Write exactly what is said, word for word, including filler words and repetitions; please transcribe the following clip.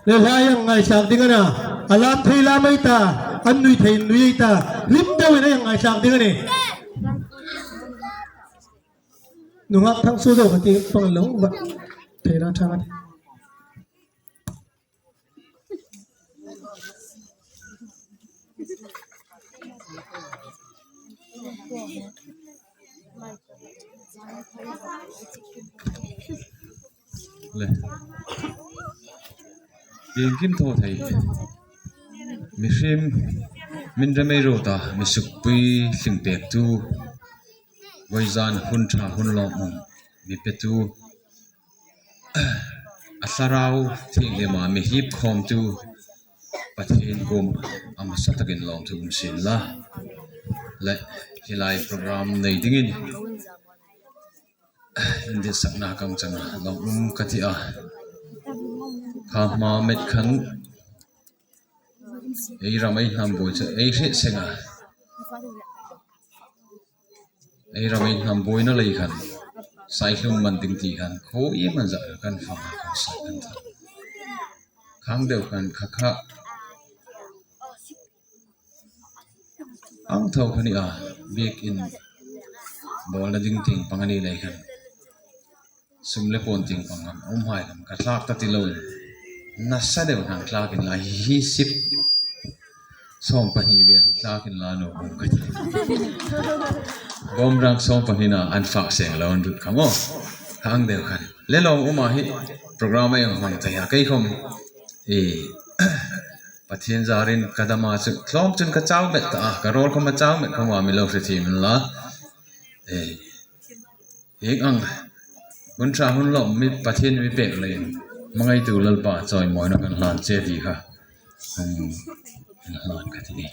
Le hlai a ngaithlak ding a na, a lam thei lam ei ta, a nui thei nui ei ta, hlim deuin a ngaithlak ding a nih. Nunghak thang su deuh ka ti pang lo va. Thei ra thang a nih. Le. Iengkim thaw thei. Mihriem, min remei ro ta, mi sukpui tling pektu. Vawizan hun ṭha hun lawmum, mi petu. A thlarau thienghlima mi hip khawmtu Pathien kuoma hmasa takin lawmthu um sien la. Le, hi lai program nei dingin inditsakna ka chang a, lawmum ka ti a. Kha hma met khan ei ram ei hnam buoi chu ei hriet seng a. Ei ram ei hnam buoina lei khan, saihlum man ding ti khan, khaw iem an zah kan fang kan sa kan tha. Khang deu khan kha kha. Ang thaw khan i a, biekin bawlna ding tieng pang a ni lei khan. Sum le puon tieng pang a um hai khan ka thlak ta ti lo. Nasa deu khan thlak inla hi hi sip. Sawm pahni vel hi thlak inla nuom ka ti. Bawm rang sawm pahni na an fak seng lo an rut kha maw. Khang deu khan. Le lawmum a hi program a hang hmang ta hi a kei khom. E, Pathien zarin ka dam a chu tlawm chun ka chau met ta a, ka rawl khom a chau met khom a mi lo hre thiem inla. E, Hieng ang hun ṭha hun lawmum Pathien mi pek leiin hmangaitu Lalpa chawimawina kan hlan che ti kha. Hmm, kan hlan ka ti ni.